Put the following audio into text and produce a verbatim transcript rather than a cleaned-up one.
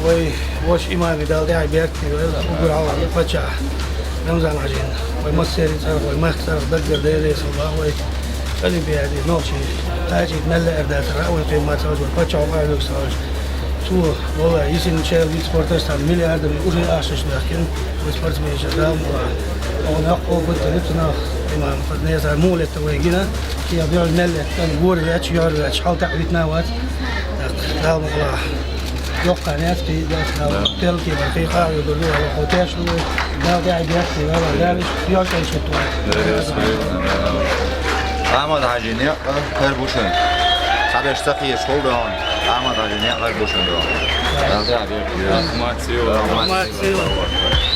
Вай вочу имаме Дала тӀаьхье беркате йойла, уггар хьалха паччахь Рамзан-Хьаьжин. Вай массеран цӀарах, вай мехкан цӀарах даггара Дела реза хуьлда вай Олимпиаде нохчий кхачийта мел лаьара дацара, вай кхин мацаллаш, вай паччахьо къахьоьгуш ца хилча. Цо, валлахӀи, йисина шел вид спорташ цхьана миллиардами уже ахчанаш доьхкина вай спортсменаш, Дала мукъалахь. Оха мехкахо бутта липсанах, имам, хаза неса мулетта вай гина, кхин дуьхьал мел летта, гора ваьча, йора ваьча, хьал тӀаьхьа витина вац. Дала мукъалахь. Йоккха нец, кхин дас Дала. Да. Телки бар, кхин къахьоьгур ду, валлахӀи, хьо тешна ву, Дала тӀаьхье беркате йойла, Дала йоккха шуьтта ву. Ахьмад-Хьаьжин некъ хир бу шуна. Цхьаберш ца кхеташ хул догӀу. Ахьмад-Хьаьжин некъ хир бу шуна догӀу. Дала тӀаьхье беркате йойла. Ахмад Сийлахь. Ахмад Сийлахь.